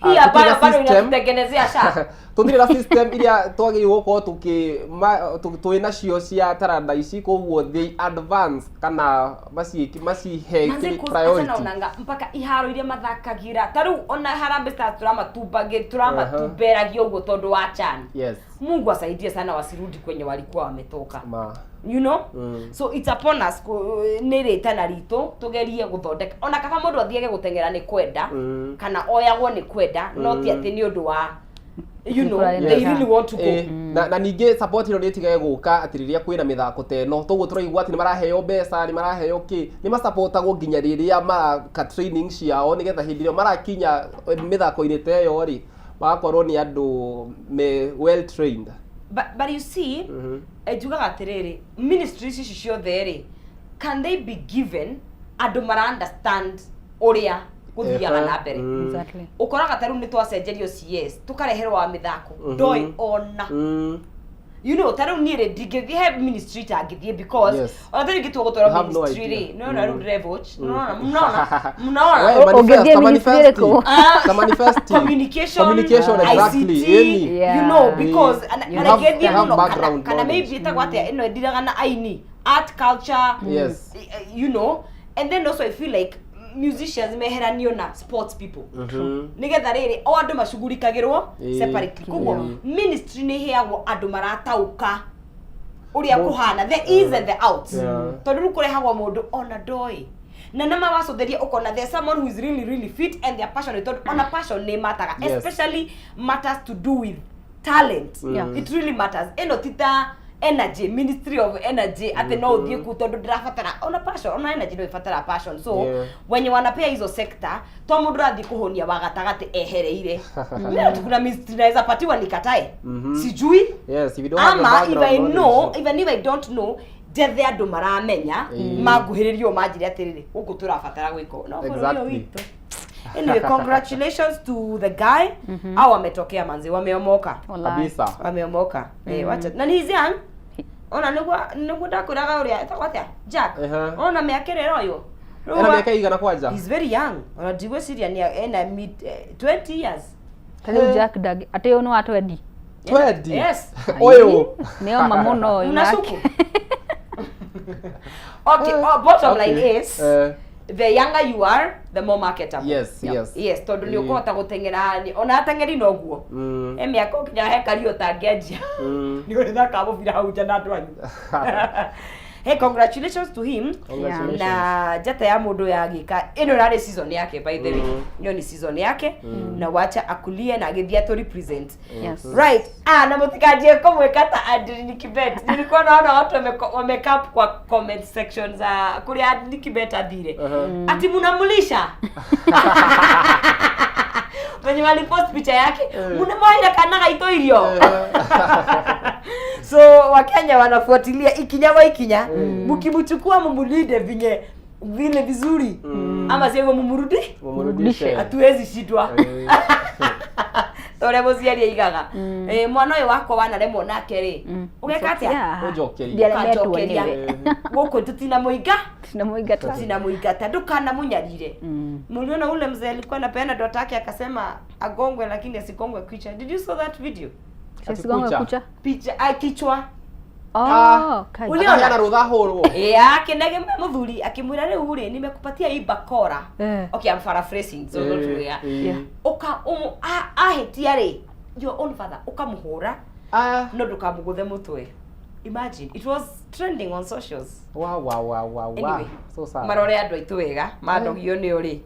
Hii Ah, ambayo tũtirĩ na bado system. inatutengenezea SHA. Tũtirĩ na system iria twagĩrĩirwo gũkorwo twĩ nacio cia taranda ici, koguo they advance kana macihe Manze, acha priority. Naonanga mpaka iharo iria mathakagira ta rĩu ona Harambee Stars turamatumbeраgia ũguo tondũ wa CHAN. Mungu asaidie sana wasirudi kwenye walikuwa wametoka. Ma. So it's upon us, nĩ rĩtana ritũ tugerie gũthondeka ona kaba mũndũ athiage gũteng'era nĩ kwenda kana oyagwo nĩ kwenda, no ti atĩ nĩ ũndũ wa Nĩ they really want to go. Eh, na ningĩ support ĩno nĩ ĩtigage gũka atĩ rĩrĩa kwĩna mĩthako ta ĩno, toguo tũraigua atĩ nĩ maraheo mbeca, nĩ maraheo kĩ, nĩ masupportagwo nginya rĩrĩa maraka training ciao, nĩgetha hĩndĩ ĩrĩa marakinya mĩthako-inĩ ta ĩyo rĩ, magakorwo nĩ andũ me well trained. But you see, njugaga atĩrĩrĩ, ministries ici ciothe rĩ, can they be given andũ mara understand ũrĩa gũthiaga na mbere? Exactly. Ũkoraga ta rĩu nĩ twacenjerio CS, tũkareherwo wa mĩthako, ndoĩ ona ta rĩu niĩ rĩ, ndingĩthiĩ he ministry itangĩthiĩ because ona ta rĩu ingĩtua You gũtwarwo have no ministry idea. rĩ, nĩwona rĩu ndĩrevote, mnaona, mnaona, mnaona. We, Ũngĩthiĩ ta ministry manifesti. ĩrĩkũ? Ah. Ta manifesti. Communication, Communication, exactly. ICT, Ĩni. Because You na rĩngĩ thiĩ you have mũno kana background kana knowledge. maybe ĩtagwo atĩa ĩno ĩndiraga na aini, art, culture, and then also I feel like musicians meheranio na sports people, nigetha rĩrĩ o andũ macugurikagĩrwo separately. Koguo ministry nĩ ĩheagwo andũ maratauka ũrĩa kũhana, the ins and the outs, tondũ rĩu kũrehagwo mũndũ ona ndoĩ na nama wacũthĩria ũkona there's someone who is really, really fit and they're passionate, tondũ ona passion nĩ mataga, especially matters to do with talent. It really matters. Ĩno ti ta energy, Ministry of Energy, atĩ no ũthiĩ kuu tondũ ndĩrabatara ona passion, ona energy no ĩbatara passion. So wenye wanapea hizo sector, to mũndũ ũrathiĩ kũhũnia wa gatagatĩ ehereire. Mimi kuna ministry naweza patiwa nikatae? Sijui. Yes, if you don't have the Ama if background I know, knowledge. even if I don't know, njethe andũ maramenya, manguhĩrĩrio, manjĩre atĩrĩrĩ, gũkũ tũrabatara gwĩka no bũrũri ũyũ witũ. Anyway, congratulations to the guy. Au wametokea, manzi, wameomoka. Wallahi. Kabisa. Wameomoka. Eh, wacha na ni young ona nĩguo ndakwĩraga ũrĩa etagwo atĩa, Jack. Ona mĩaka ĩrĩa ĩroywo. Rĩu Ena mĩaka igana kwanja? He's very young, ona ndigwĩciria nĩ ena mid 20 years. Ta rĩu Jack Dag atĩ ũyũ nĩ wa twendi. 20? Yes. Ũyũ. Nĩ oma mũno ũyũ Mnashuku? nake. Okay, oh, bottom line is, the younger you are, the more marketable. Yes, tondũ nĩ ũkũhota gũteng'era ona ateng'eri noguo. He mĩaka ũkinya he career ũtangĩanjia. Nĩ ũrĩthakaga mũbira hau nja na andũ anyu. Hey, congratulations to him. Congratulations. Na njata ya mũndũ yagĩka ĩno ĩrarĩ season yake, by the way. Ĩyo nĩ season yake na wacha akulie na agĩthiĩ atũ represent. Right. Ah, na mũtikanjie kũmwĩka ta Adrini Kibet. Nilikuwa naona watu wamecap kwa comment section za kũrĩa Adrini Kibet athire. Ati mnamlisha. Wenye walipost picha yake, mnamwaira kana gaito irio. So Wakenya wanafuatilia ikinya kwa ikinya. Mkimchukua mumulinde vinye vile vizuri. Ama sio mumurudi? Mumrudishe. Hatuwezi shindwa. Ta ũrĩa mũciari aigaga. Eh, mwana ũyũ wakwa wanaremwo nake rĩ, ũgeka atĩa? Yeah. Ũnjokerie. Ndiaremetwo Ũkanjokeria. nĩwe. Gũkũ tũtinamũinga, Tũtinamũingata. Tũtinamũingata, ndũkanamũnyarire. Mliona ule mzee alikuwa anapeana dota yake akasema agongwe lakini asigongwe kichwa? Did you saw that video? Asigongwe Kucha. kucha. Picha, ah, kichwa. Oh, kai. Uliona? Akaheana rũtha ahũrwo. Eh, akinege mũthuri akĩmwĩra, rĩu rĩ, nimekupatia hii bakora. Okay, I'm paraphrasing, so don't worry. Ũka ahĩtia rĩ, your own father ũkamũhũra, no ndũkamũgũthe mũtwe. Imagine, it was trending on socials. Wa wa wa wa wa. Anyway, So sad. marore andũ aitũ wega, mandogio nĩo rĩ,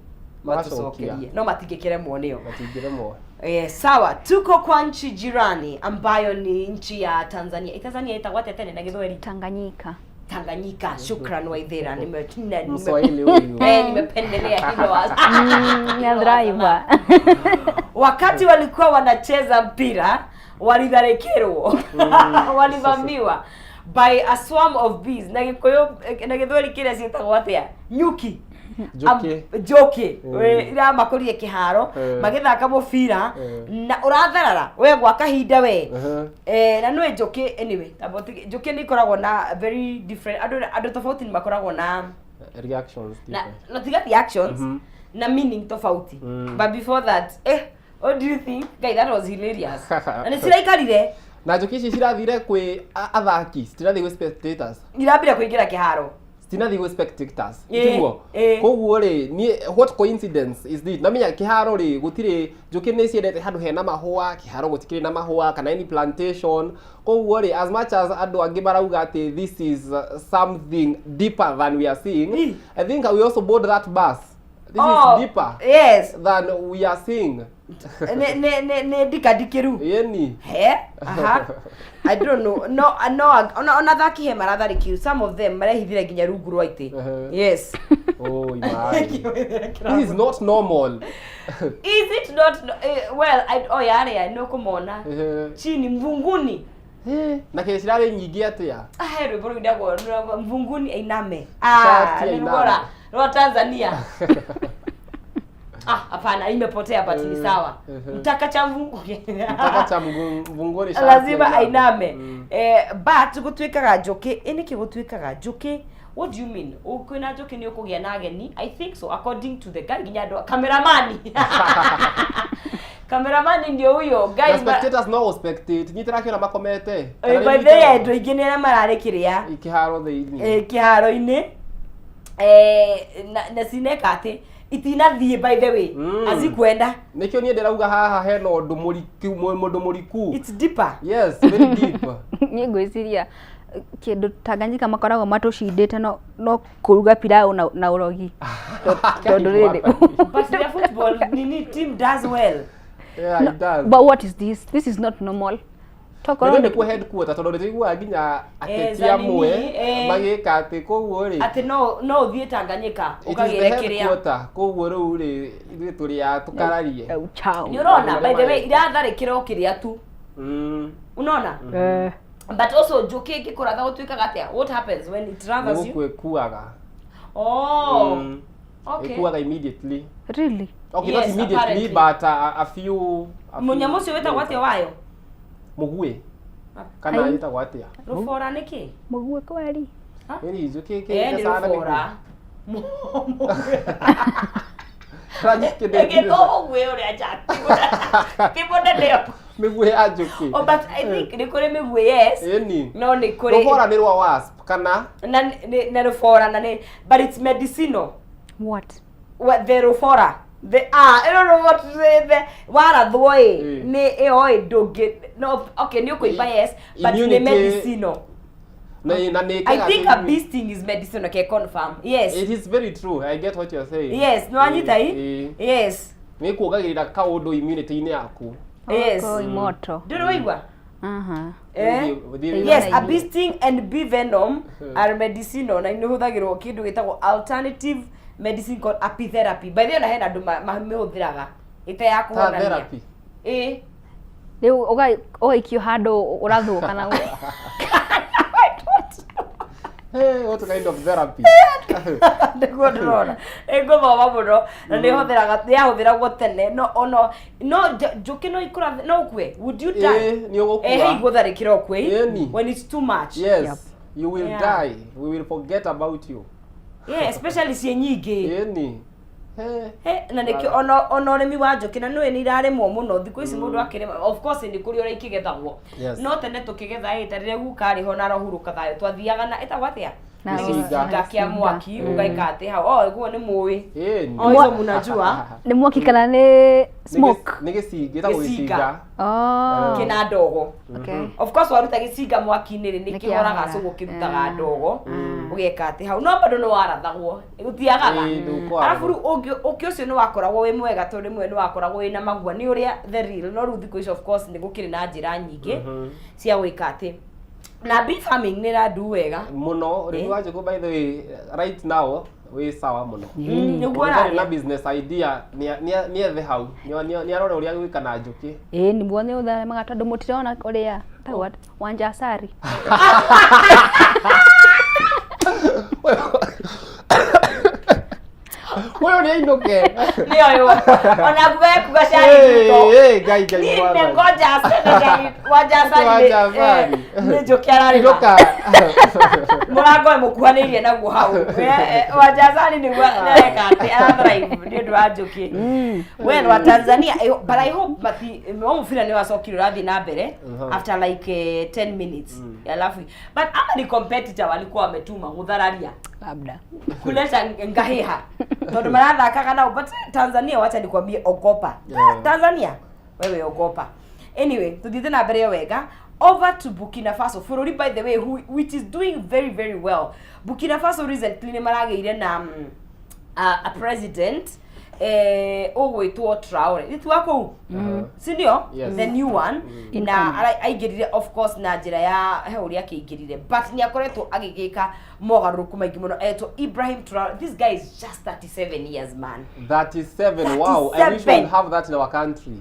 Magacokia. matũcokerie no matingĩkĩremwo nĩo. Matingĩremwo. Eh, sawa, tuko kwa nchi jirani ambayo ni nchi ya Tanzania. Eh, Tanzania ĩtagwo atĩa tene na Gĩthweri? Tanganyika. Tanganyika. Shukran Waithera, Mswahili huyu. Eh, nimependelea hilo wazo. Na driver. Wakati walikuwa wanacheza mpira walidharekerwo, walivamiwa by a swarm of bees. Na Gĩkũyũ na Gĩthweri kĩrĩa ciĩtagwo atĩa, nyuki? Njũkĩ. Njũkĩ iramakũrie kĩharo magĩthaka mũbira na ũratharara we gwa kahinda we. Eh, na nĩ njũkĩ, anyway, tamba njũkĩ nĩ ikoragwo na very different, andũ tofauti nĩ makoragwo na Reactions na different. na tiga reactions na meaning tofauti. But before that, eh, What do you think? Guy, that was hilarious. Na nĩ ciraikarire. Na njũkĩ ici cirathire kwĩ athaki, citirathiĩ gwĩ spectators. Irambire kũingĩra kĩharo. Citinathiĩ gwĩ spectators. Ĩĩ, Tiguo? Ĩĩ. Koguo rĩ, niĩ what coincidence is this? Namenya kĩharo rĩ, gũtirĩ njũkĩ nĩ ciendete handũ hena mahũa, kĩharo gũtikĩrĩ na mahũa kana any plantation. Koguo rĩ, as much as andũ angĩ marauga atĩ this is something deeper than we are seeing, I think we also board that bus. This is deeper than we are seeing. Nĩ ndikandikĩru. Yeni. He aha, I don't know. No, ona athaki he maratharĩkĩru, some of them marehithire nginya rungu rwa itĩ. Yes. Oh, imagine. This is not normal. Is it not no, well, oh yarĩa nĩ ũkũmona chini mvunguni. Na kĩ cirarĩ nyingĩ atĩa? Ah, he rwĩmbo rũinagwo mvunguni ainame. Sharti Ah, nĩ ainame. rwĩmbo rwa Tanzania. Ah, hapana, imepotea, but ni sawa. Mtaka cha mvunguni. Mtaka cha mvunguni sharti Lazima ainame. But gũtuĩkaga njũkĩ ĩ nĩkĩ gũtuĩkaga njũkĩ? What do you mean? Kwĩna njũkĩ nĩ ũkũgĩa na ageni? I think so, according to the guy. Nginya andũ kameramani, kameramani ndio huyo Na guy spectators no spectate nyitĩra kĩona makomete. Eh, by the way, andũ aingĩ nĩ arĩa mararĩ kĩrĩa kĩharo thĩinĩ. Kĩharo-inĩ, na cineka atĩ itinathiĩ, by the way, azikwenda. Nĩkĩo niĩ ndĩrauga haha hena ũndũ mũriku, mũndũ mũriku. It's deeper. Yes, very deep. Niĩ ngwĩciria kĩndũ Tanganyika makoragwo matũcindĩte no kũruga pilau na ũrogi, tondũ rĩrĩ But their football nini team does well. Yeah, it does. But what is this? This is not normal. Tokorwo Nĩ nĩkuo headquarter, tondũ nĩ tũiguaga nginya ateti za amwe nini, magĩka atĩ koguo rĩ atĩ no ũthiĩ Tanganyika it is the ũkagĩre kĩrĩa. headquarter. Koguo rĩu rĩ, ithuĩ tũrĩ a tũkararie. Uchao. Nĩ ũrona, by the way, iratharĩkĩra o kĩrĩa tu. Unaona? Eh. But also njũkĩ ĩngĩkũratha gũtuĩkaga atĩa? What happens when it Nĩ rathers you? gũkua ĩkuaga. Oh. Okay. Ĩkuaga immediately. Really? Okay, Yes, not immediately, apparently. but a few a few Mũnyamũ ũcio wĩtagwo atĩa wayo? Mũguĩ kana Ai. ĩtagwo atĩa? Rũbora nĩ kĩ? Mũguĩ kweri. Ĩni njũkĩ Nĩ kĩsana. rũbora. Njũkĩ. Ĩgĩtwo mũguĩ ũrĩa nja ti mũnene. Mĩguĩ ya njũkĩ. Oh, but I think nĩ kũrĩ mĩguĩ, yes. Ĩni. No nĩ kũrĩ. Rũbora nĩ rwa wasp kana Na na rũbora na nĩ, but it's medicinal. What? What, the rũbora, the, ah, I don't know what to say, the warathwo ĩ nĩ ĩyo ĩ ndũngĩ, no, okay, nĩ ũkũimba, yes, but nĩ medicinal. Na nĩ I think a bee sting is medicinal. Okay, confirm, yes. It is very true. I get what you're saying. Yes, nĩ wanyita i. Yes. Nĩ kuongagĩrĩra kaũndũ immunity-inĩ yaku. Yes. Koi moto. Ndũrĩ waigua? Aha. Eh? Thiĩ- Yes, a bee sting and bee venom are medicinal, na nĩ hũthagĩrwo kĩndũ gĩtagwo alternative medicine called apitherapy. By the way, na hena andũ mamĩhũthĩraga ĩta ya Ta kũhonania. therapy. Ĩ. Rĩu ũgaikio handũ ũrathwo kana Hey, what kind of therapy? Nĩguo ndĩrona ĩngũthoma mũno na nĩ hũthĩraga, nĩ yahũthĩragwo tene. No ono no njũkĩ no ikũra no ũkue. Would you die? Ĩ, nĩ ũgũkua. Eh, hey, gũtharĩkĩra ũkue Ĩni. when it's too much. Yes. Yep. You will die. We will forget about you. Yeah, especially ciĩ nyingĩ. Ĩni. Hey. He, na nĩkĩo ona ũrĩmi wa njũkĩ na nĩũĩ nĩ irarĩmwo mũno thikũ ici, mũndũ akĩrĩma, of course nĩ kũrĩ ũrĩa ikĩgethagwo. No tene tũkĩgetha ĩ ta rĩrĩa guka arĩ ho na arohurũka thayũ, twathiaga na ĩtagwo atĩa? Na Gĩcinga. Gĩcinga kĩa mwaki, ũgaika atĩ hau, oh, guo nĩ mũĩ. Ĩni. Oh, hizo munajua. Nĩ mwaki kana nĩ smoke? Nĩ gĩcinga, ĩtagwo Gĩcinga. gĩcinga. Oh. Kĩna ndogo. Okay. Of course waruta gĩcinga mwaki-inĩ rĩ, nĩ Nĩ kĩhoraga kĩahora. cũgũ kĩrutaga ndogo, ũgeka atĩ hau no bado nĩ warathagwo, gũtiagaga. Ĩĩ, ndũkwaga. Arabu rĩu ũkĩ ũcio nĩ wakoragwo wĩ mwega tondũ rĩmwe nĩ wakoragwo wĩna magua nĩ ũrĩa the real. No rĩu thikũ ici, of course, nĩ gũkĩrĩ na njĩra nyingĩ cia gwĩka atĩ na bee farming nĩ ĩrandu wega. Mũno ũrĩmi wa njũkĩ, by the way, right now wĩ sawa mũno. Nĩguo Ũndũ ũtarĩ na ũraria. business idea nĩ ethe hau, nĩ arore ũrĩa gwĩka na njũkĩ. Ĩĩ, nĩguo nĩ ũtheremaga tondũ mũtirona ũrĩa tagwo Wanja Asari. Ũyũ nĩ ainũke. Nĩ ũyũ ona kuga ekuga cai ruto. Hey, Ngai Ngai Niĩ mwathani. ngoja Senegal wanja Wanja Asali Asali. nĩ njũkĩ ararĩma Njoka. Mũrango ĩ mũkuhanĩirie naguo hau. Wanja Asali nĩguo areka atĩ arathrive nĩ ũndũ wa njũkĩ. Well, wa Tanzania, but I hope mati wa mũbira nĩ wacokire ũrathiĩ na mbere after like 10 minutes. Alafu but ama ni competitor walikuwa wametuma gũthararia Labda. Kuleta ngahiha tondũ marathakaga nao. But Tanzania, wacha nikwambie, ogopa. Tanzania, wewe ogopa. Anyway, tuthiĩte na mbere wega. Over to Burkina Faso, bũrũri by the way which is doing very very well. Burkina Faso recently nĩ maragĩire na a president ũgwĩtwo Traore nĩ wa kũu, si ndio? Yes. The new one. Na Incoming. Aingĩrire of course na njĩra ya he ũrĩa akĩingĩrire, but nĩ akoretwo agĩgĩka mogarũrũku maingĩ mũno. Etwo Ibrahim Traore. This guy is just 37 years, man. 37. Wow, I wish we 37. would have that in our country.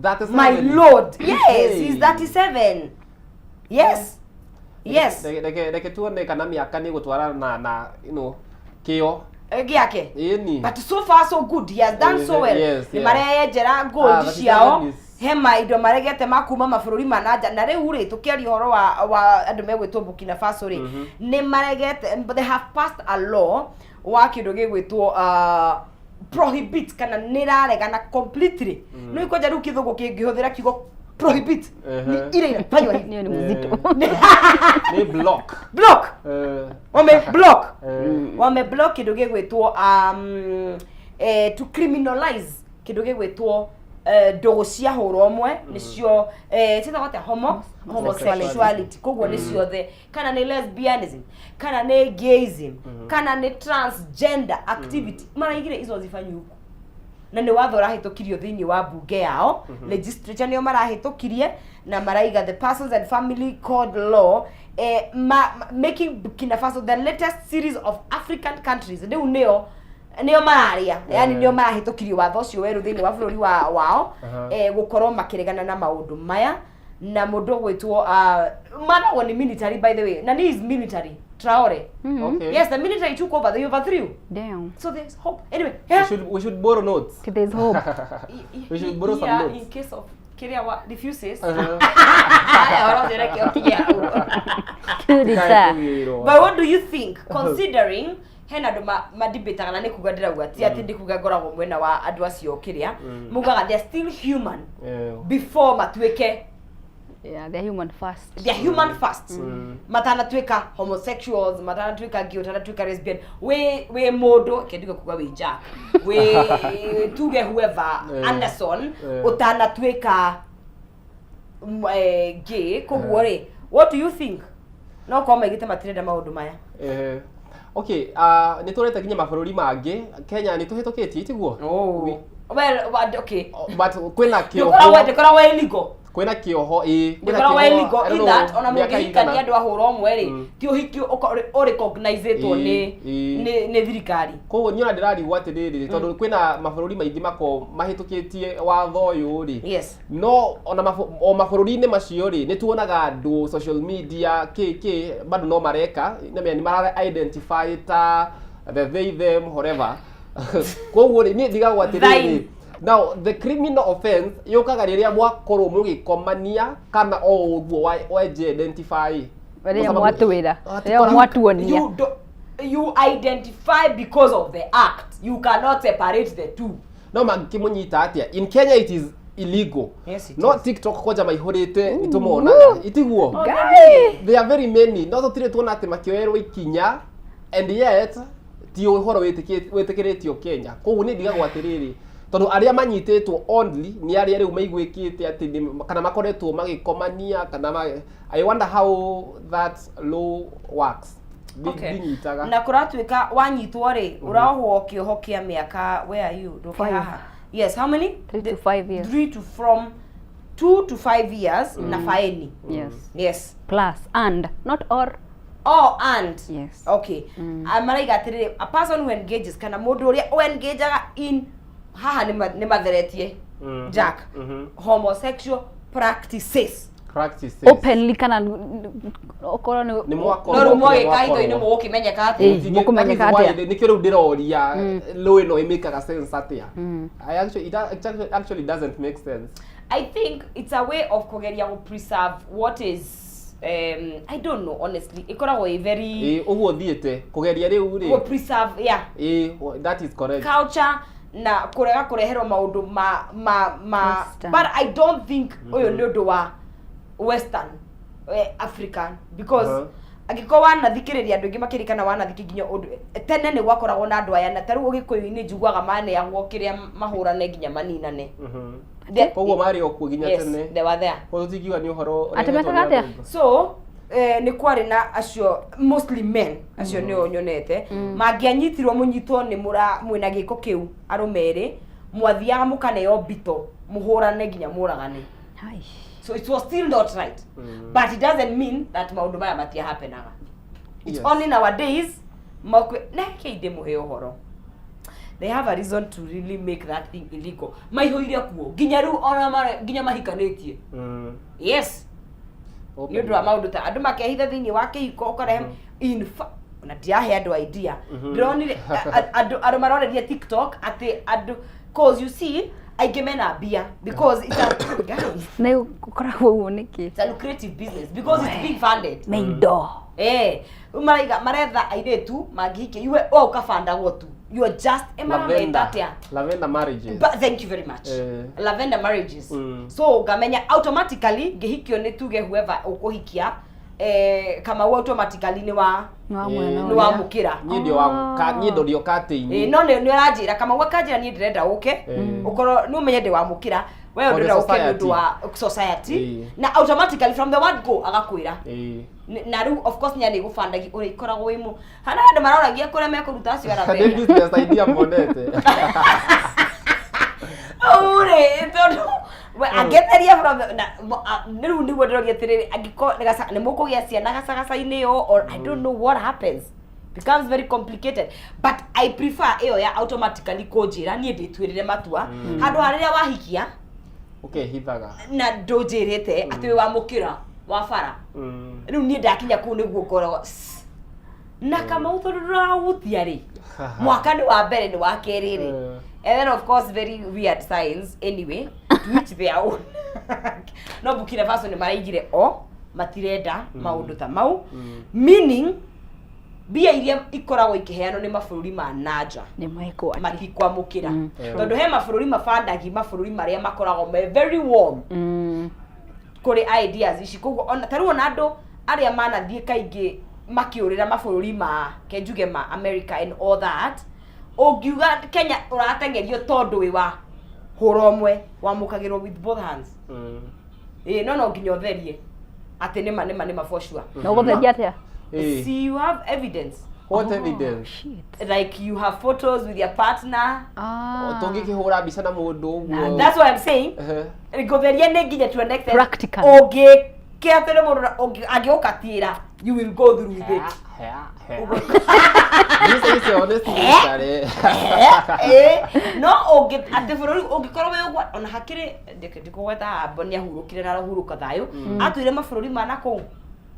37. My lord, yes. Hey. He's 37, yes. Reke tuone kana mĩaka nĩ gũtwarana na kĩo. Gĩake. Ĩni. But so far so good, he has done so well. Nĩ mareyenjera gold Ah, 37 ciao. He maindo maregete ma kuma mabũrũri ma nanja. Na rĩu rĩ, tũkĩaria ũhoro wa andũ megwĩtwo Burkina Faso rĩ, nĩ maregete, they have passed a law wa kĩndũ gĩgwĩtwo prohibit, kana nĩ raregana completely. Nĩ kwanja rĩu kĩthũngũ kĩngĩhũthĩra kiugo prohibit nĩ ile inafanywa hivi. Hiyo ni mzito. Nĩ block. Block. Wame block. Wame block kĩndũ gĩgwĩtwo to criminalize kĩndũ gĩgwĩtwo ndũgũ cia hũra ũmwe, nĩcio ciĩtagwo atĩa, homosexuality. Koguo nĩ ciothe, kana nĩ lesbianism, kana nĩ gayism, kana nĩ transgender activity, maraigire izo zifanywe huku. Na nĩ watho ũrahĩtũkirio thĩinĩ wa bunge yao, legislature nĩo marahĩtũkirie, na maraiga the Persons and Family Code law, making Burkina Faso the latest series of African countries. Rĩu nĩo mararia, yani nĩo marahĩtũkirio watho ũcio werũ thĩinĩ wa bũrũri wao, gũkorwo makĩregana na maũndũ maya. Na mũndũ ũgwĩtwo managwo nĩ military, by the way, na ni is military, Traore. Yes, the military took over, they overthrew. Damn. So there's hope anyway. We Yeah. should borrow notes. There's hope. We should borrow some Yeah, notes. in case of kiria wa refuses. Haya, ũhoro ũcio reke ũkinye hau. Kurita. But what do you think, considering hena andũ madebataga, na nĩ kuga ndĩrauga, ti atĩ ndĩ kuga ngoragwo mwena wa andũ acio, kĩrĩa mugaga they are still human before matuĩke. Yeah, they're human first. They are human first, matanatuĩka homosexuals, matanatuĩka gay, ũtanatuĩka lesbian, wĩ mũndũ kĩndiga kuga wĩ Jack, wĩ tuge whoever, Anderson, ũtanatuĩka gay. Koguo rĩ, what do you think? No korwo maigĩte matirenda maũndũ maya. Okay, nĩ tũrete nginya mabũrũri mangĩ. Kenya nĩ tũhĩtũkĩtie, itiguo? Well, but okay. But kwĩna ndĩkoragwo kĩoho. Ndĩkoragwo illegal. Kwĩna kĩoho, ĩ, kwĩna Ndĩkoragwo kĩoho, illegal I don't in know, that ona mĩaka mũngĩhikania igana. andũ ahũra ũmwe rĩ, ti ũhiki ũrecognizĩtwo nĩ thirikari. Koguo niĩ ona ndĩrarigwo atĩrĩrĩ, tondũ kwĩna mabũrũri maingĩ mako mahĩtũkĩtie watho ũyũ rĩ, no ona o mabũrũri-inĩ macio rĩ, nĩ tuonaga andũ social media kĩ bado no mareka na nĩ mara identify ta the they them whatever. Koguo rĩ, niĩ ndigagwo atĩrĩrĩ, Thine. now the criminal offense yũkaga rĩrĩa mwakorwo mũgĩkomania kana o ũguo wenje identify. Rĩrĩa Kwa sababu- mwatwĩra. Ah, Rĩrĩa mwatuonia. You identify because of the act. You cannot separate the two. No mangĩkĩmũnyita atĩa? In Kenya it is illegal. Yes, it No is. TikTok kwanja maihũrĩte, nĩ tũmonaga, itiguo? Guy. There are very many, no tũtirĩ tuona atĩ makĩoerwo ikinya, and yet ti ũhoro wĩtĩkĩrĩtio Kenya. Koguo niĩ ndigagwo atĩrĩrĩ, tondũ arĩa manyitĩtwo only nĩ arĩa rĩu maiguĩkĩte atĩ kana makoretwo magĩkomania kana I wonder how that law works. Ndinyitaga. Na kũratuĩka wanyitwo rĩ, ũrohwo kĩoho kĩa mĩaka, where are you? Ndũke Five. haha. Yes, how many? 3 to 5 years. Three to from 2 to 5 years na faini. Yes. Yes. Plus and not or. Oh, and. Yes. Okay. Maraiga atĩrĩrĩ, a person who engages, kana mũndũ ũrĩa ũengageaga in, haha nĩ matheretie, Jack, homosexual practices. Practices. Openly kana okorwo nĩ Nĩ mwakorwo No rĩu kũrĩa mwagĩka hitho-inĩ mwakorwo. mũgũkĩmenyeka atĩa? Ĩĩ. Mũkũmenyeka That is atĩa? why nĩkĩo rĩu ndĩroria law ĩno ĩmĩkaga sense atĩa. I actually, it actually doesn't make sense. I think it's a way of kũgeria gũ preserve what is I don't know, honestly, ĩkoragwo ĩ very Ĩĩ, ũguo thiĩte kũgeria rĩu gũ rĩ. Preserve, yeah. Ĩĩ, that is correct. Culture na kũrega kũreherwo maũndũ ma Western. But I don't think ũyũ nĩ ũndũ wa Western African, because angĩkorwo wanathikĩrĩria andũ aingĩ makĩria kana wanathikĩ nginya ũndũ tene nĩ gwakoragwo na andũ aya, na ta rĩu ũgĩkũyũ-inĩ njiguaga maneagwo kĩrĩa mahũrane nginya maninane. Koguo marĩ o kuo nginya Yes, tene. They were there. Koguo tũtingiuga nĩ ũhoro Atĩ ũrehetwo nĩ mekaga atĩa? athũngũ. So nĩ kwarĩ na acio, mostly men acio nĩo nyonete mangĩanyitirwo, mũnyitwo nĩ mũra mwĩna gĩko kĩu, arũme erĩ mwathiaga mũkaneo mbito mũhũrane nginya mũragane. Ai. So it was still not right, but it doesn't mean that maũndũ maya matiahapenaga. It's only nowadays makwe neke ndĩmũhe ũhoro. They have a reason to really make that thing illegal. Maihũire kuo nginya rĩu ona nginya mahikanĩtie. Yes, nĩ ũndũ wa maũndũ ta andũ makehitha thĩinĩ wa kĩhiko, ũkarehe na ndirahe andũ idea. Ndĩronire andũ maroreria TikTok atĩ andũ, cause you see aingĩ mena mbia because it's a, guys, Nĩ gũkoragwo ũguo nĩkĩ? It's a lucrative business because it's being funded. Nĩ indo. Rĩu maraiga maretha airĩtu mangĩhikia iwe o ũkabandagwo tu, you are just marameta Lavender. atĩa? Lavender marriages. But thank you very much. Lavender marriages. So ngamenya automatically ngĩhikio nĩ tuge whoever ũkũhikia, Kamau, automatically nĩ wa Nĩ wa Ĩĩ. mwena nĩ ũrĩa. wa mũkĩra. Niĩ ndĩ wa niĩ ndĩ o katĩ-inĩ. No nĩ ũranjĩra Kamau akanjĩra niĩ ndĩrenda ũke ũkorwo nĩ ũmenye ndĩ wa mũkĩra we, For the ũndĩrenda ũke nĩ ũndũ society. wa society. Na automatically from the word go agakwĩra. Na rĩu of course nĩ gũbandagi ũrĩa ikoragwo wĩ mũ hana andũ maroragia kũrĩa mekũruta acio Nĩ arabenda. business idea monete. Rĩu tondũ we angĩtheria from na rĩu nĩguo ndĩroria atĩrĩrĩ, angĩkorwo nĩ mũkũgĩa ciana gacagaca-inĩ ĩyo, or I don't know what happens, becomes very complicated, but I prefer ĩyo ya automatically kũnjĩra niĩ ndĩtuĩrĩre matua handũ ha rĩrĩa wahikia Ũkehithaga. Na ndũnjĩrĩte atĩ wĩ wa mũkĩra wa bara. Rĩu niĩ ndakinya kũu nĩguo ngoragwo na Kamau tondũ ndũrahutia rĩ, mwaka nĩ wa mbere, nĩ wa kerĩ rĩ. And then of course very weird signs. Anyway, to each their own. No Burkina Faso nĩ maraigire o matirenda maũndũ ta mau, meaning mbia iria ikoragwo ikĩheanwo nĩ mabũrũri ma nanja Nĩ mekwo atĩ. matikwamũkĩra, tondũ he mabũrũri mabandagi mabũrũri marĩa makoragwo me very warm kũrĩ ideas ici. Koguo ona ta rĩu ona andũ arĩa manathiĩ kaingĩ makĩũrĩra mabũrũri ma kenjuge ma America and all that, ũngiuga Kenya ũrateng'erio tondũ wĩ wa hũra ũmwe wamũkagĩrwo with both hands. Ĩĩ, no nginya ũtherie atĩ nĩma nĩma nĩma for sure. Na ũgũtheria atĩa? See, you have evidence. What evidence? Shit. Like you have photos with your partner. Ah. Tũngĩkĩhũra mbica na mũndũ ũguo. That's what I'm saying. Ngũtheria nĩ nginya to an extent. Practical. Ũngĩke atĩ nĩ mũndũ angĩgũkatiĩra, you will go through with it. Mbica icio nĩ ciikare. No ũngĩ atĩ bũrũri ũngĩkorwo wĩ ũgwa ona hakĩrĩ ndikũgweta haha, nĩ ahurũkire na arahurũka thayũ, atũire mabũrũri ma nakũu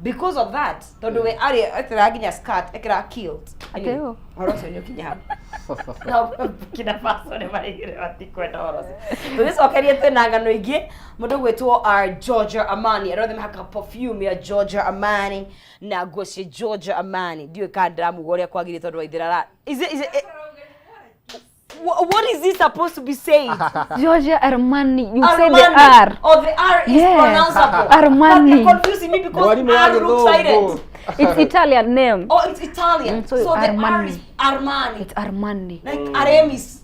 because of that, tondũ we arĩ ekĩraga nginya skirt, ekĩraga kilt. Atĩ ũ? Ũhoro ũcio nĩ ũkinya hau. No Burkina Faso nĩ marĩgire matikwenda ũhoro ũcio. Tũgĩcokerie twĩna ng'ano ingĩ, mũndũ gwĩtwo Giorgio Armani, arĩa othe mahakaga perfume ya Giorgio Armani na nguo cia Giorgio Armani, ndiũĩ kana ndĩramuga ũrĩa kwagĩrĩire tondũ waithĩra is it, what is this supposed to be said? Giorgio Armani. You say the Armani. R. Oh, the R is Yes. pronounceable. Armani. But they're confusing me because Mwalimu wa R looks Gĩthũngũ. silent. It's Italian name. Oh, it's Italian. Mm, so So the R Armani. is Armani. It's Armani. Like Aramis.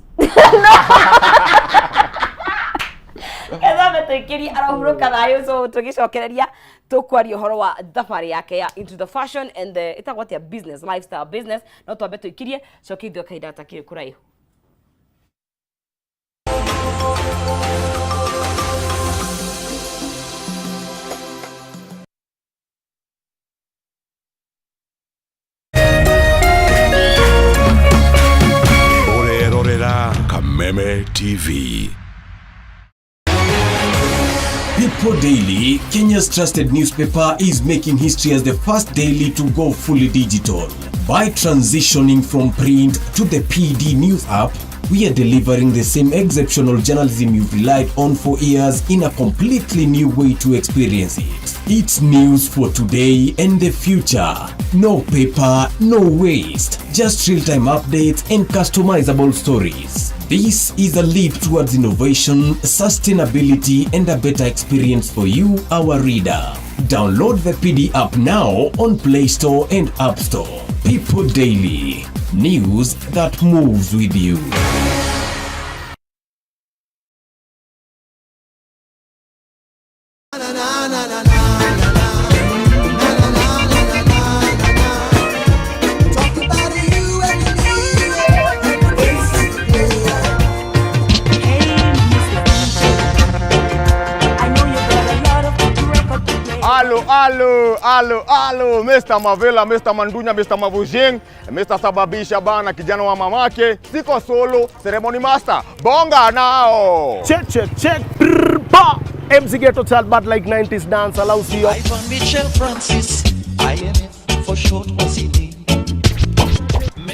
Ketha metũikĩrie arahurũka thayũ, so tũgĩcokereria tũkwaria ũhoro wa thabarĩ yake ya into the fashion and the ĩtagwo atĩa, business, lifestyle business. No twambe tũikirie coke ithuĩ kahinda gatakĩrĩ kũraihu. Ũrerorera Kameme TV. People Daily, Kenya's trusted newspaper, is making history as the first daily to go fully digital. By transitioning from print to the PD News app, we are delivering the same exceptional journalism you've relied on for years in a completely new way to experience it. It's news for today and the future. No paper, no waste. Just real-time updates and customizable stories. This is a leap towards innovation, sustainability, and a better experience for you, our reader. Download the PD app now on Play Store and App Store. People Daily. News that moves with you. Alo, alo, alo, alo, Mr. Mavela, Mr. Mandunya, Mr. Mavujing, Mr. Sababisha bana, kijana wa mamake. Siko solo, ceremony master. Bonga nao. Check, check, check. Brr, pa. MC Ghetto Child, but like 90s dance, allows you. Ivan Mitchell Francis, IMF for short was he name.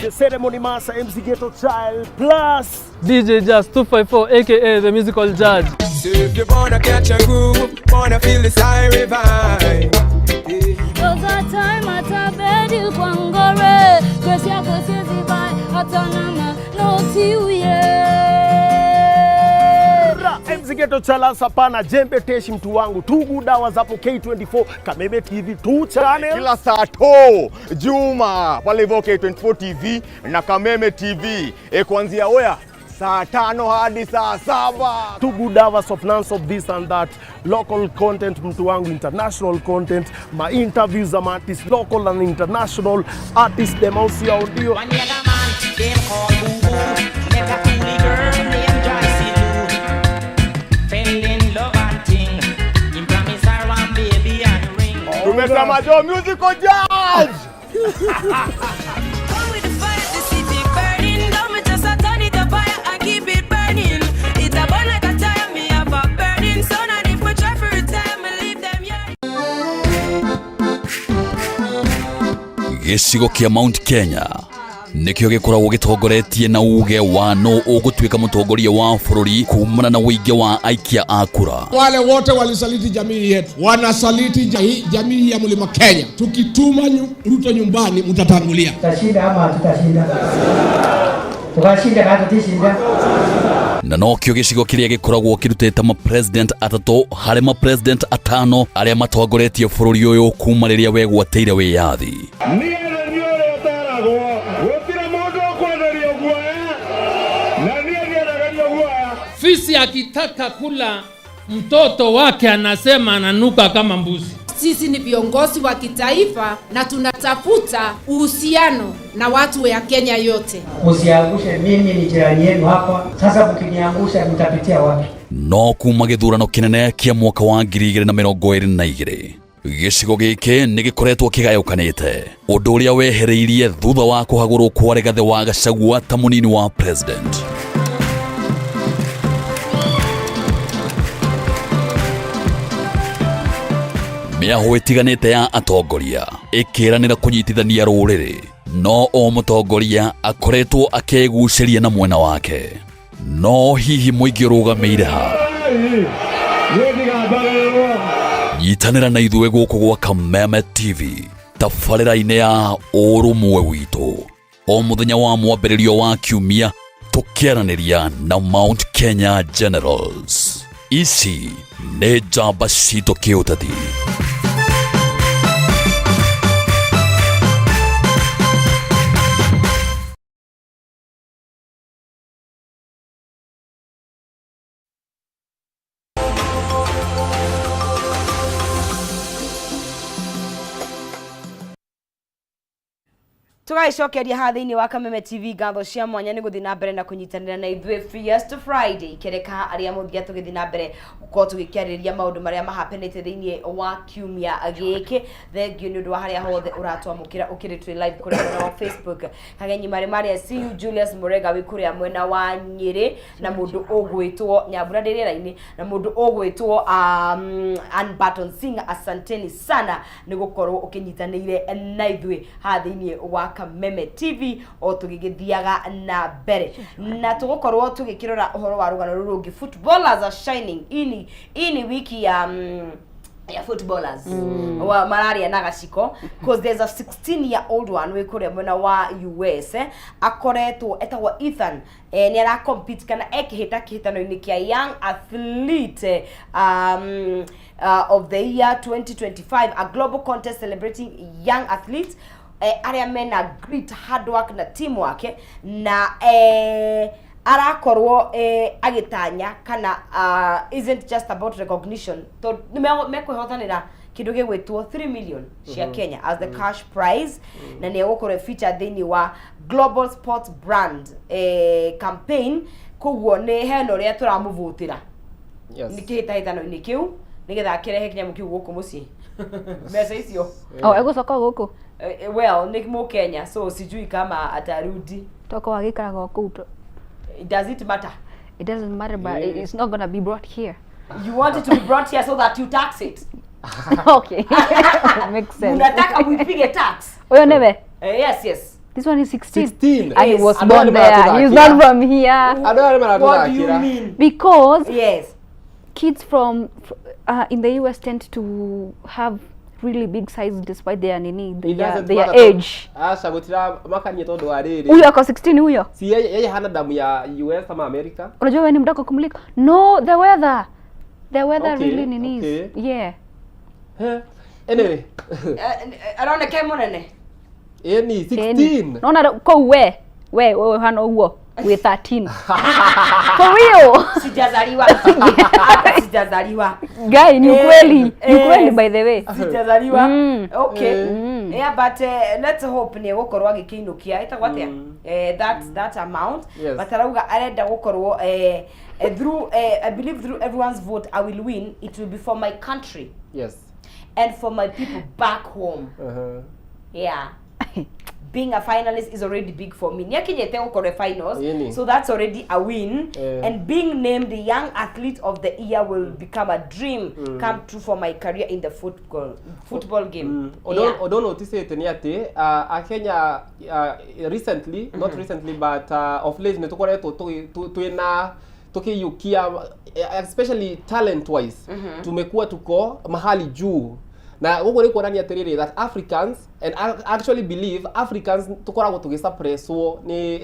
The ceremony master, MC Ghetto Child, plus DJ Jazz 254 aka the musical judge. So if you wanna catch a groove, wanna feel the siren vibe. Cause a time at a bed you kwangore Cause ya cause you divine atanama no tiuye. Ra, MC Ghetto Child sapana jembe teshi mtu wangu tugu dawa zapo K24 Kameme TV 2 channel Kila saa to Juma pale hivyo K24 TV na Kameme TV kuanzia oya saa 5 hadi saa 7. Two good hours of nonstop this and that, local content mtu wangu, international content, my interviews za artists, local and international artists them also audio. One other man, them call Boo Boo. Met a coolie girl named Joyce Lou. Fell in love and thing. Him promise her one baby and ring. Tumesema jo musical judge. Come with the fire, the city burning. Don't me just a turn it up fire and keep it burning. It's a burn like a tire, me have a burning sun. And if we try for retire, me leave them yeah. Gĩcigo kĩa Mount Kenya nĩkĩo gĩkoragwo gĩtongoretie na uge wa no ũgũtuĩka mũtongoria wa bũrũri kumana na ũingĩ wa aikia a kura. Wale wote walisaliti jamii yetu, wanasaliti jamii ya Mlima Kenya. Tukituma Ruto nyumbani, mtatangulia. Tutashinda ama hatutashinda? Tukashinda kama tutashinda. Na nokĩo gĩcigo kĩrĩa gĩkoragwo kĩrutĩte ma-president atatũ harĩ ma-president atano arĩa matongoretie bũrũri ũyũ kuma rĩrĩa wegwatĩire wĩyathi. Niĩ nĩ niĩ ũrĩa ũtaragwo, gũtirĩ mũndũ ũkwenderio guoya, na niĩ ndiendagĩrio guoya. Fisi akitaka kula mtoto wake anasema ananuka kama mbuzi. Sisi ni viongozi wa kitaifa na tunatafuta uhusiano na watu ya Kenya yote. Msiangushe, mimi ni jirani yenu hapa. Sasa mkiniangusha mtapitia wapi? No kuma gĩthurano kĩnene kĩa mwaka wa 2022 gĩcigo gĩkĩ nĩ gĩkoretwo kĩgayũkanĩte, ũndũ ũrĩa wehereirie thutha wa kũhagũrwo kwa Rigathĩ wa Gachagua ta mũnini wa president. Mĩahũ ĩtiganĩte ya atongoria ĩkĩranĩra kũnyitithania rũrĩrĩ, no o mũtongoria akoretwo akĩgucĩria na mwena wake. No hihi mũingĩ ũrũgamĩire ha? Nyitanĩra na ithuĩ gũkũ gwa Kameme TV tabarĩra-inĩ ya ũrũmwe witũ o mũthenya wa mwambĩrĩrio wa kiumia tũkĩaranĩria na Mount Kenya Generals. Ici nĩ njamba citũ kĩũteti. Tũgagĩcokeria haha thĩinĩ wa Kameme TV ngatho cia mwanya nĩ gũthiĩ na mbere na kũnyitanĩra na ithuĩ Fiesta Friday kereka arĩa mũthia tũgĩthiĩ na mbere gũkorwo tũgĩkĩarĩrĩria maũndũ marĩa mahapenĩte thĩinĩ wa kiumia gĩkĩ. Thengiũ nĩ ũndũ wa harĩa hothe ũratwamũkĩra ũkĩrĩ twĩ live kũrĩa mwena wa Facebook. Kagenyi marĩ marĩa see you Julius Murega wĩ kũrĩa mwena wa Nyĩrĩ na mũndũ ũgwĩtwo Nyambura ndĩ rĩera-inĩ na mũndũ ũgwĩtwo Ann Barton Singer, asanteni sana nĩ gũkorwo ũkĩnyitanĩire na ithuĩ haha thĩinĩ wa Kameme TV o tũgĩgĩthiaga na mbere na tũgũkorwo tũgĩkĩrora ũhoro wa rũgano rũrũ rũngĩ. Footballers are shining. Hii ni wiki ya footballers wa mararia na gaciko, cause there's a 16 year old one wĩ kũrĩa mwena wa US, akoretwo etagwo Ethan, nĩ ara compete kana ekĩhĩta kĩhĩtano-inĩ kĩa Young Athlete of the Year 2025, a global contest celebrating young athletes arĩa mena grit, hard work na teamwork, na arakorwo agĩtanya kana isn't just about recognition, tondũ nĩ mekwĩhotanĩra kĩndũ gĩgwĩtwo 3 million cia Kenya as the cash prize, na nĩ egũkorwo feature thĩinĩ wa global sports brand campaign. Koguo nĩ hena ũrĩa tũramũvũtĩra nĩ kĩhĩtahĩtano-inĩ kĩu nĩgetha akĩrehe kĩnyamũ kĩu gũkũ mũciĩ, mbeca icio. Oh, egũcoka gũkũ? Well, nĩ Mũkenya, so sijui kama atarudi. Toko agĩikaraga o kũu Does it matter? It doesn't matter, but it's not gonna be brought here. You want it to be brought here so that you tax it. Okay, makes sense. Unataka muipige tax. Ũyũ nĩwe? Yes. This one is 16. 16. And he was Andũ born aya nĩ there. He's maratũthakĩra. not from here. Andũ aya nĩ What do you maratũthakĩra. mean? Because kids from in the US tend to have really big size despite their nini, It their, doesn't their matter age. Aca, gũtira makanie tondũ wa rĩrĩ. Huyo ako 16 huyo. Si yeye hana damu ya US ama America? Unajua wewe ni mdogo kumliko. No, the weather. The weather really nini. Yeah. He. Anyway, Aroneka e mũnene. Ĩni 16. Naona kũu we hana ũguo wĩ 13. For real. Sijazaliwa, hata sijazaliwa. Guy, ni ukweli. Ni ukweli, by the way. Sijazaliwa. Okay. Yeah, but let's hope nĩ egũkorwo agĩkĩinũkia ĩtagwo atĩa, that amount. But arauga arenda gũkorwo through I believe through everyone's vote I will win. It will be for my country and for my people back home. Yeah, being a finalist is already big for me. Nĩakinyĩte gũkorwo e finals, so that's already a win. And being named the Young Athlete of the Year will become a dream come true for my career in the football game. Ũndũ ũndũ noticĩte nĩ atĩ akenya recently, not recently but of late, nĩ tũkoretwo twĩna tukiyukia, especially talent wise, tumekuwa tuko mahali juu, na gũkũ nĩ kuonania atĩrĩrĩ that Africans, and I actually believe Africans tũkoragwo tũgĩsuppresswo nĩ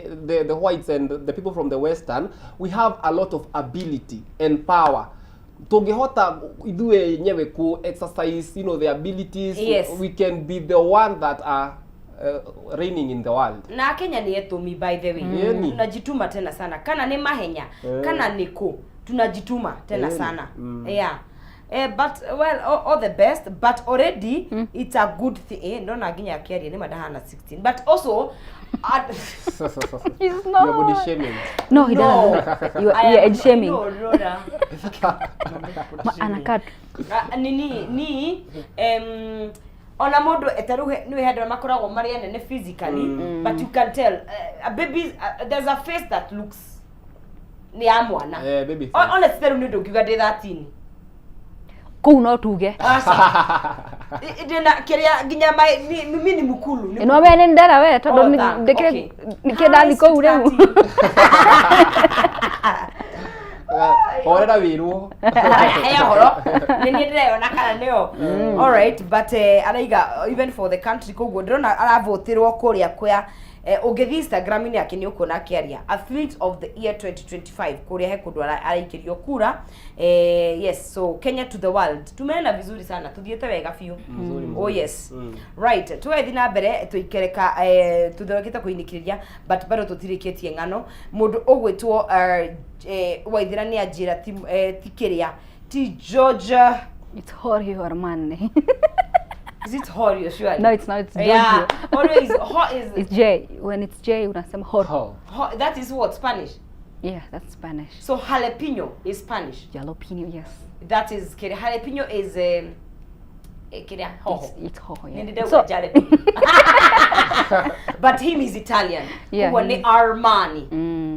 the whites and the people from the western. We have a lot of ability and power. Tũngĩhota ithuĩ enyewe ku exercise the abilities, we can be the one that are reigning in the world. Na Kenya nĩ etũmi, by the way. Tunajituma tena sana, kana nĩ mahenya, kana nĩ kũ, tunajituma tena sana. Yeah. But well, all the best, but already it's a good thing. Ndona nginya akĩaria nĩ mandahana 16, but also He's You are body not. shaming. No, he No. doesn't. You are, I you are age shaming. No, Rora. Anakaa tu. Ah, nini ni ona mundu etaru nĩ handũ makoragwo marĩ anene physically, but you can tell a baby, there's a face that looks nĩ ya mwana. Baby face. Honestly, rĩu nĩ ũndũ ũngiuga ndĩ 13. Kũu no tuge. Aca. Ndĩna kĩrĩa nginya mimi ni mukulu. Ĩno we nĩ ndara we tondũ Oh, thank- ndĩkĩrĩ ndĩkĩrĩ ndathi kũu rĩu. Horera wĩrwo. Aya horo nĩ niĩ ndĩreyona kana nĩo. Alright, but araiga even for the country, koguo ndĩrona aravotirwo kũrĩa kwa ũngĩthiĩ Instagram-inĩ yake nĩ ũkuona akĩaria Athlete of the Year 2025, kũrĩa he kũndũ araikĩrio kura. Yes, so Kenya to the world, tumeenda vizuri sana, tuthiĩte wega biũ. Mzuri, mzuri. Oh yes. Right, tũgathiĩ na mbere tũikereka, tũthondekete kũinĩkĩrĩria, but bado tũtirĩkĩtie ng'ano. Mũndũ ũgwĩtwo Waithĩra nĩ anjĩra ti kĩrĩa, ti George. It's Jorge Armani. Is it Horio surely? No, it's not, it's Yeah. Giorgio. Horio is ho is It's J. When it's J, unasema hor. ho, that is what Spanish. Yeah, that's Spanish. So jalapeno is Spanish. Jalapeno, yes. That is kiri jalapeno is kiria hoho. It's hoho, yeah. Nĩ ndauga So- jalapeno. But him is Italian. Yeah, Koguo nĩ he- Armani.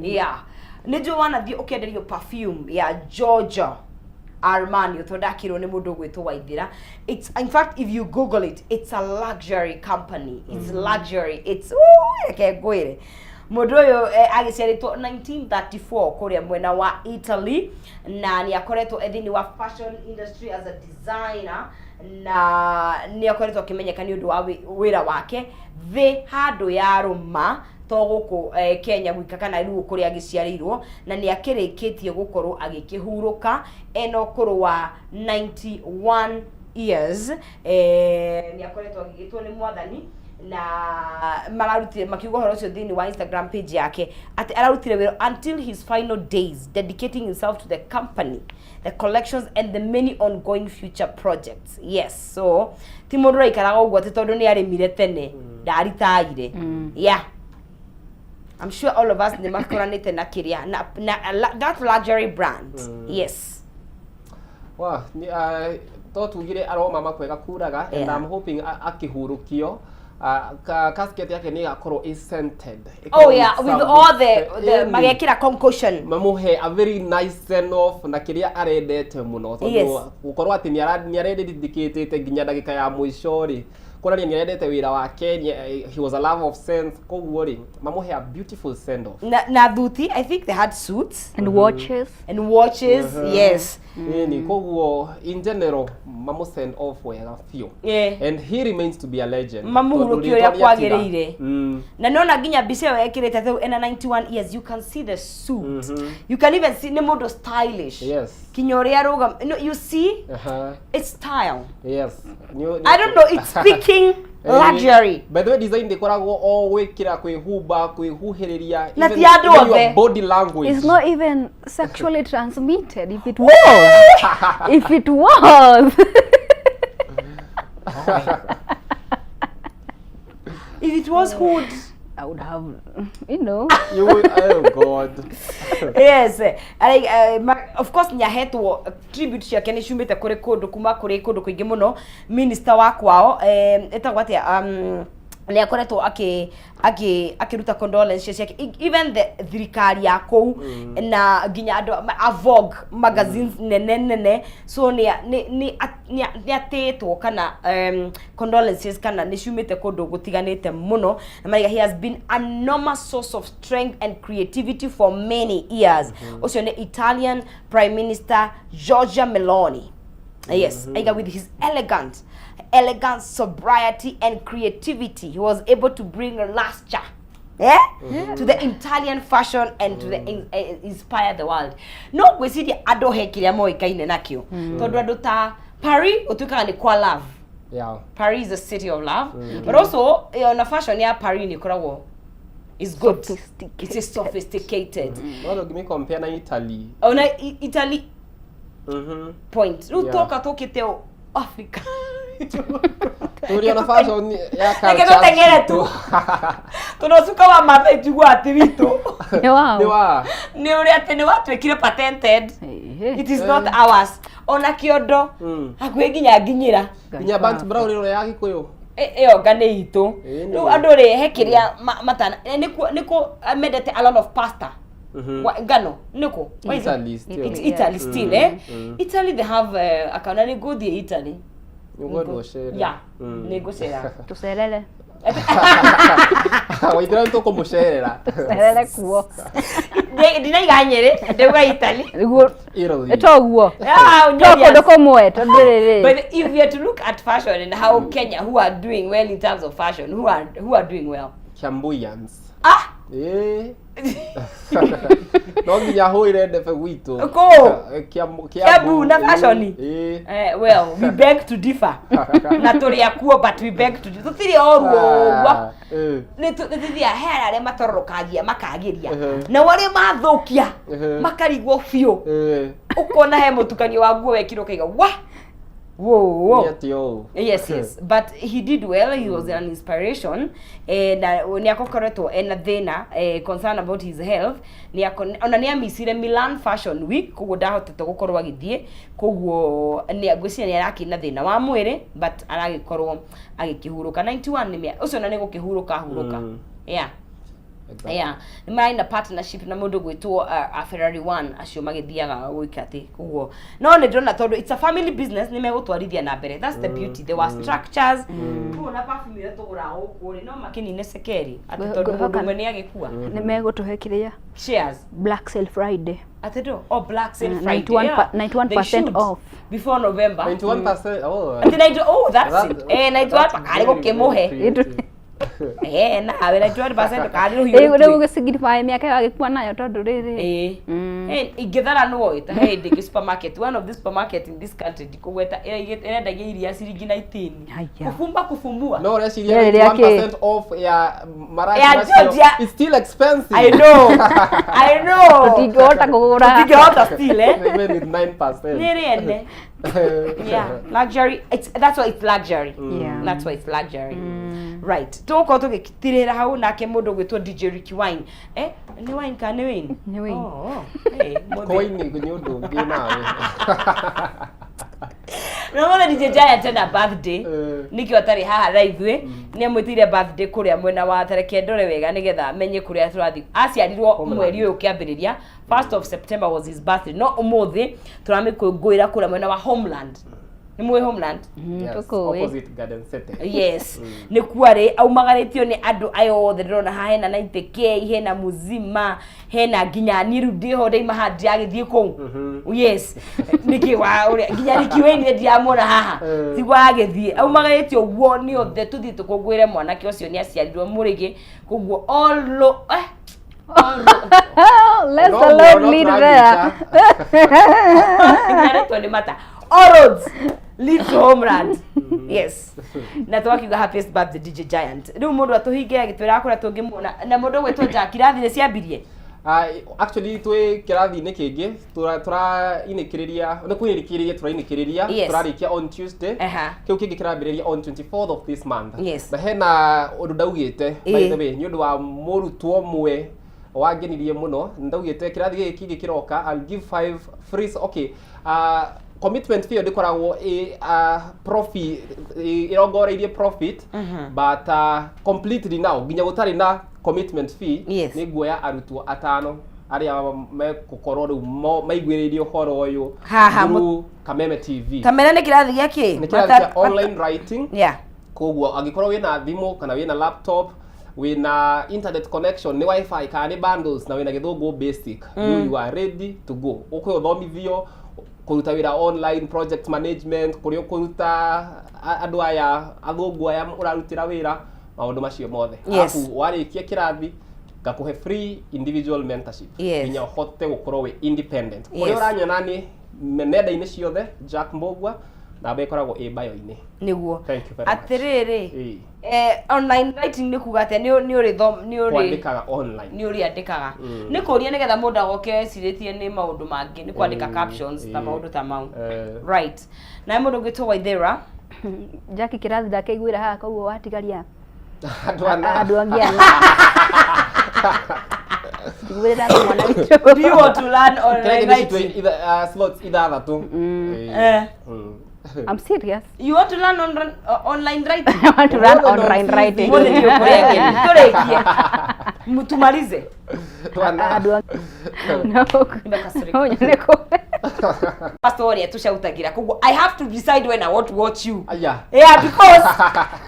Yeah. Nĩ njũĩ wanathiĩ ũkĩenderio perfume ya Giorgio Armani ũthondekirwo nĩ mũndũ ũgwĩtwo Waithĩra. It's in fact if you google it, it's a luxury company. It's luxury. It's ooh, reke ngwĩre. Mũndũ ũyũ agĩciarĩtwo 1934 kũrĩa mwena wa Italy na nĩ akoretwo e thĩinĩ wa fashion industry as a designer na nĩ akoretwo akĩmenyeka nĩ ũndũ wa wĩra wake thĩ handũ ya rũma to gũkũ Kenya gwika kana rĩu kũrĩa agĩciarĩirwo na nĩ akĩrĩkĩtie gũkorwo agĩkĩhurũka ena ũkũrũ wa 91 years. Nĩ akoretwo agĩgĩtwo nĩ mwathani na mararutire makiuga ũhoro ũcio thĩinĩ wa Instagram page yake atĩ ararutire wĩra until his final days, dedicating himself to the company, the collections and the many ongoing future projects. Yes, so ti mũndũ ũraikaraga ũguo atĩ tondũ nĩ arĩmire tene ndaritaire. Yeah, I'm sure all of us nĩ makoranĩte na kĩrĩa na that luxury brand. Yes. Wa, to tugire aroma makwega kuraga and I'm hoping akĩhurũkio casket yake nĩ ĩgakorwo ĩ scented. Oh Ĩkorwo yeah, with with some all the Ĩni. magekĩra concoction. Mamũhe a very nice send off na kĩrĩa arendete mũno tondũ gũkorwo atĩ nĩ arendedicatĩte nginya ndagĩka ya mũico rĩ kuonania nĩ arendete wĩra wake. He was a love of sense, koguo rĩ mamũhe a beautiful send off. Na thuti, I think they had suits and watches. And watches. Yes. Ĩni, koguo in general mamu send off wega biũ and he remains to be a legend. Mamuhurũkie Tondũ ũrĩa rĩtwa rĩatiga. kwagĩrĩire. Na nona nginya mbica ĩyo ekĩrĩte rĩu ena 91 years, you can see the suit. You can even see nĩ mũndũ stylish. Kinya ũrĩa arũgam no, you see, it's style. Yes. I don't know, it's speaking luxury. By the way, design ndĩkoragwo o gwĩkĩra, kwĩhumba, kwĩhuhĩrĩria, Na ti andũ even your othe. body language. It's not even sexually transmitted. If it was, if it was. If it was, who would? I would have, you know. You would, oh God. Yes, like, of course nĩ ahetwo tribute ciake nĩ ciumĩte kũrĩ kũndũ kuma kũrĩ kũndũ kũingĩ mũno. Minister wa kwao ĩtagwo atĩa, nĩ akoretwo akĩruta condolences ciake. Even the thirikari ya kũu na nginya andũ a Vogue magazines nene nene, so nĩ atĩtwo kana condolences kana nĩ ciumĩte kũndũ gũtiganĩte mũno na maraiga he has been an enormous source of strength and creativity for many years. Ũcio nĩ Italian Prime Minister Giorgia Meloni. Yes. Aiga with his elegance, sobriety and creativity, he was able to bring luster to the Italian fashion and to the inspire the world. No ngwĩciria andũ he kĩrĩa moĩkaine nakĩo tondũ andũ ta Paris ũtuĩkaga nĩ kwa love. Paris is a city of love, but also ona fashion ya Paris nĩ ĩkoragwo is good, it is sophisticated. No ndũngĩmĩ compare na Italy. Ona Italy point rĩu toka tũkĩte Africa. Tũrĩ ona fashion ya Reke culture tũteng'ere tu. citũ. Tondũ cuka wa Mathai tiguo atĩ witũ Nĩ wao. Nĩ wa. Nĩ ũrĩa atĩ nĩ watuĩkire patented, it is not ours. Ona kĩondo hakuhĩ nginya nginyĩra. Nginya Burnt Brown ĩno ya Gĩkũyũ. Ĩyo nga nĩ itũ. Ĩĩ, Rĩu andũ rĩ he kĩrĩa matana nĩkũ mendete a lot of pasta. Ngano nĩkũ? Where is it? Italy still. It's Italy still, eh. Italy, they have akana nĩ ngũthiĩ Italy. Nĩngwenda ũcere. Yeah, nĩ ngũcera. Tũcerere. Waithĩra nĩ tũkũmũcerera. Tũcerere kuo. Ndinaiga Nyĩrĩ, ndauga Italy. Nĩguo. Italy. Ĩtoguo. Ah, To kũndũ kũmwe tondũ rĩrĩ. But if we are to look at fashion and how Kenya, who are doing well in terms of fashion, who are doing well? Kiambuyans. Ah! Ĩĩ. No nginya hũire ndebe gwitũ. Kũ? Kiambu Kiambu na fashion? Ĩĩ. Well, we beg to differ. Na tũrĩ akuo, but we beg to differ. Tũtirĩ oru ũguo. Ah, ĩĩ. Nĩ tũthiaga he arĩa matororokagia makagĩria. Nao arĩa mathũkia makarigwo biũ. Ũkona he mũtukanio wa nguo wekirwo ũkaiga wa. Whoa, whoa. Nĩ atĩa ũũ? Yes, yes, but he did well. He was an inspiration. Na nĩ akokoretwo ena thĩna, concern about his health. Nĩ ona nĩ amicire Milan Fashion Week, koguo ndahotete gũkorwo agĩthiĩ, koguo nĩ ngwĩciria nĩ arakĩ na thĩna wa mwĩrĩ, but aragĩkorwo agĩkĩhurũka. 91 nĩ ũcio ona nĩ gũkĩhurũka hurũka. Yeah. Yeah, nĩ marĩ na partnership na mũndũ gwĩtwo a Ferrari One, acio magĩthiaga gwĩka atĩ koguo no nĩ ndĩrona tondũ it's a family business, nĩ megũtwarithia na mbere. That's the beauty. There were structures. Rĩu ona perfume ĩrĩa tũgũraga gũkũ rĩ, no makĩnine cekeri atĩ tondũ mũndũ Ngwĩhoka- ũmwe nĩ agĩkua. Nĩ megũtũhe kĩrĩa Shares. Black Sale Friday. Atĩ ndũ, oh, Black Sale Friday. 91 Yeah. 91% They should. off. Before November. 91%, oh. Atĩ 90, oh, that's it. 91 That's karĩ very, gũkĩmũhe. very creative. Nawe 91% karĩ rũhiũ Rĩu rũtuĩke. rĩu gũsignify mĩaka ĩyo agĩkua nayo tondũ rĩrĩ. Ĩĩ. Ingĩthara nũĩ ta he hĩndĩ ĩngĩ supermarket, one of the supermarket in this country, ndikũgweta, ĩrendagia iria ciringi 19. Haya. Kufumba kufumbua. No ũreciria Rĩrĩ rĩa kĩ? 91% off ya maraci Ya macio, Georgia. it's still expensive. I know, I know. Tũtingĩhota kũgũra. Tũtingĩhota still, eh. Even with 9%. Nĩ rĩene. Yeah, luxury. That's why it's luxury. Yeah. That's why it's luxury. Right, tũgũkorwo tũgĩtirĩra hau nake mũndũ ũgwĩtwo DJ Ricky Wine. Nĩ Wine kana nĩ Wayne? Nĩ Wayne. Oh, hey, mũthĩ. Koini nĩ ũndũ ũngĩ nawe. Na mothe DJ Giant ena birthday. Nĩkĩo atarĩ haha na ithuĩ. Nĩ amwĩtĩire birthday kũrĩa mwena wa tareke ndore wega nĩgetha menye kũrĩa tũrathiĩ. Aciarirwo mweri ũyũ ũkĩambĩrĩria, 1st of September was his birthday, no ũmũthĩ tũramĩkũngũĩra kũrĩa mwena wa Homeland. Nĩ mũĩ Homeland? Yes, Tũkũĩ. opposite Garden City. Yes, nĩ kuarĩ aumagarĩtio nĩ andũ aya othe ndĩrona haha. Hena 90K, hena muzima, hena nginya niĩ rĩu ndĩho ndaima haha ndiragĩthiĩ kũu. Yes, nĩkĩ wa ũrĩa nginya Ricky Wayne ndiramuona haha, tiguo agĩthiĩ aumagarĩtio ũguo nĩ othe. Tũthiĩ tũkũngũĩre mwanake ũcio, nĩ aciarirwo mũrĩgĩ, koguo all all Let No the guo, Lord no lead tũranyita. there. Nyaretwo nĩ mata. All roads lead to Homeland. Yes, na twakiuga happiest birthday, DJ Giant. Rĩu mũndũ atũhinge agĩtwĩra kũrĩa tũngĩmuona na mũndũ ũgwĩtwo Jack, irathi nĩ ciambirie. Actually twĩ kĩrathi-inĩ kĩngĩ tũrainĩkĩrĩria, nĩ kwĩrĩkĩrĩria tũrainĩkĩrĩria. Tũrarĩkia on Tuesday. Kĩu kĩngĩ kĩrambĩrĩria on 24th of this month. Na hena ũndũ ndaugĩte, by the way, nĩ ũndũ wa mũrutwo ũmwe wangenirie mũno. Ndaugĩte kĩrathi gĩkĩ kĩngĩ kĩroka, I'll give five free. Okay, commitment fee ĩyo ndĩkoragwo ĩ profit, ĩrongoreirie profit, but completely now nginya gũtarĩ na commitment fee, nĩ nguoya arutwo atano arĩa mekũkorwo rĩu maiguĩrĩirie ũhoro ũyũ Haha, through Kameme TV. Kamera nĩ kĩrathi gĩa kĩ? Nĩ kĩrathi kĩa online writing. Koguo angĩkorwo wĩna thimũ kana wĩna laptop, wĩna internet connection, nĩ WiFi kana nĩ bundles, na wĩna gĩthũngũ basic, you are ready to go. Ũkwe ũthomithio kũruta wĩra online, project management, kũrĩa ũkũruta andũ aya athũngũ aya ũrarutĩra wĩra, maũndũ macio mothe. Arabu warĩkia kĩrathi ngakũhe free individual mentorship nginya ũhote gũkorwo wĩ independent. Kũrĩa ũranyona nĩ nenda-inĩ ciothe, Jack Mbũgua, namba ĩkoragwo ĩ bio-inĩ. Nĩguo. Thank you very much. Atĩrĩrĩ, online writing nĩ kuga atĩa? Nĩ ũrĩ nĩ ũrĩ Kwandĩkaga online. Nĩ ũrĩandĩkaga? Nĩ kũria nĩgetha mũndũ agoke ecirĩtie nĩ maũndũ mangĩ, nĩ kwandĩka captions ta maũndũ ta mau. Right, nawe mũndũ ũngĩtwo Waithera. Jackie kĩrathi ndakĩiguĩra haha, koguo watigaria andũ ana. Andũ angĩ ana. Njiguĩra tha mwana witũ. Do you want to learn online Kĩrĩa kĩndũ citũ writing? Slots ithathatũ. I'm serious. You want to learn online writing? I want to learn online writing. Mũthĩ nĩ ũkũrĩa ngeni. Tũrĩkie. Tumalize. Andũ angĩ. No. Nimekasirika. No nyone kũ. Pastor ũrĩa tũcautagira, koguo I have to decide when I want to watch you. Aya. Yeah, because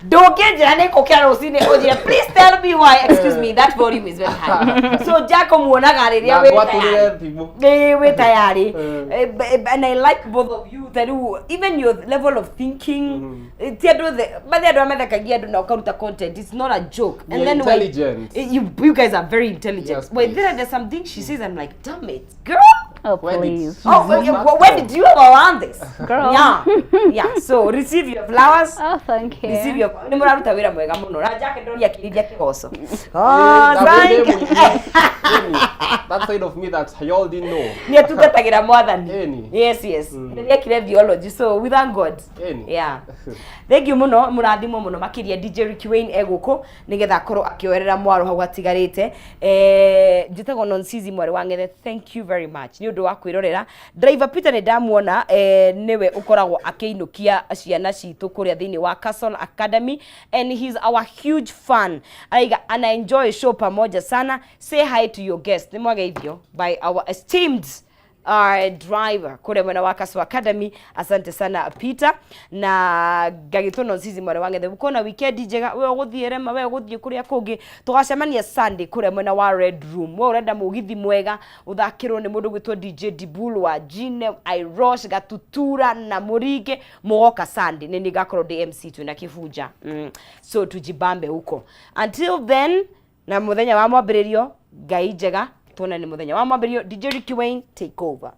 ndũngĩnjĩra nĩ ngũkĩra rũcinĩ ũnjĩre, "Please tell me why." Excuse me, that volume is very high. So Jack muonaga rĩrĩa Na wĩ ngwatũrĩre tayari. thimũ. Ĩĩ, wĩ tayari. And I like both of you. Ta rĩu even your level of thinking, ti andũ othe bathi, andũ arĩa mathekagia andũ na ũkaruta content, it's not a joke. We are intelligent. You guys are very intelligent. Yes, Well, please. there's something she says, I'm like, "Damn it, girl." Oh, When did please. Oh, when did you ever want this? Girl. Yeah. Yeah. So receive your flowers. Oh, thank you. Receive your nĩ mũraruta wĩra mwega mũno. Na Jack ndoni akĩrithia kĩgoco. Oh, thank you. That side of me that you all didn't know. Nĩ atungatagĩra mwathani. Ĩni. Yes, yes. Nĩ ekire theology, so we thank God. Ĩni. Yeah. Thank you muno, mũrathimwo mũno makĩria DJ Ricky Wayne egũkũ nĩgetha akorwo akĩoerera mwaro hau atigarĩte. Njĩtagwo Nonsizi mwarĩ wa Ng'ethe, thank you very much nĩ ũndũ wa kwĩrorera. Driver Peter nĩ ndamuona, nĩwe ũkoragwo akĩinũkia ciana citũ kũrĩa thĩinĩ wa Castle Academy, and he's our huge fan. Araiga ana enjoy show pamoja sana. Say hi to your guest. Nĩ mwageithio by our esteemed driver kũrĩa mwena wa Castle Academy. Asante sana Peter na ngagĩtwo Nonsizi mwarĩ wa Ng'ethe. Gũkorwo na weekend njega, we ũgũthiĩ Rema, we ũgũthiĩ kũrĩa kũngĩ. Tũgacemania Sunday kũrĩa mwena wa Red Room. We ũrenda mũgithi mwega ũthakĩrwo nĩ mũndũ gwĩtwo DJ Dibul wa Gine, Irosh, Gatutura na Mũringe, mũgoka Sunday. Nĩ ngakorwo ndĩ MC twĩna Kĩbunja. So tujibambe huko. Until then, na mũthenya wa mwambĩrĩrio, Ngai njega, tuonane mũthenya wa mwambĩrĩrio. DJ Ricky Wayne, take over.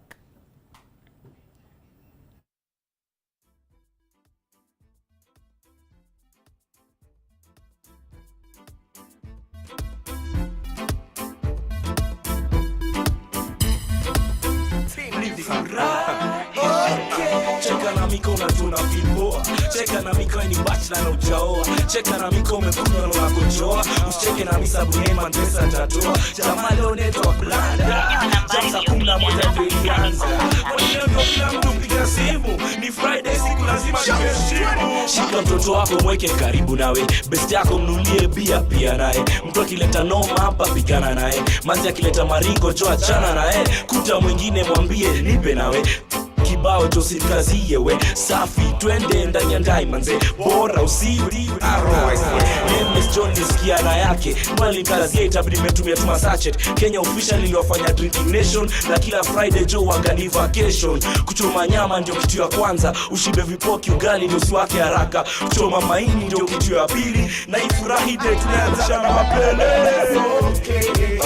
Cheka na miko unatuna vipoa, cheka na miko ni bachelor na ujaoa, cheka na miko umekunywa na unakojoa, usicheke na misa bunema pesa nitatoa, jamaa leo netwa blanda, jam saa 11 ndio ilianza, kwa hiyo ndio kila mtu piga simu, ni Friday siku lazima tuheshimu. Shika mtoto wako mweke karibu nawe, best yako mnulie bia pia naye, mtu akileta noma hapa pigana naye, manzi akileta maringo jo achana naye, kuta mwingine mwambie nipe nawe kibao chosinkazie we safi twende ndani ya ndai manze bora usiwi Nameless John nisikia na yake mwali kazie itabidi nimetumia tuma sachet. Kenya official iliwafanya drinking nation na kila Friday jo wagani vacation. Kuchoma nyama ndio kitu ya kwanza, ushibe vipoki ugali ndio usiwake haraka, kuchoma maini ndio kitu ya pili, na ifurahi day tunaanza na mapele. Okay.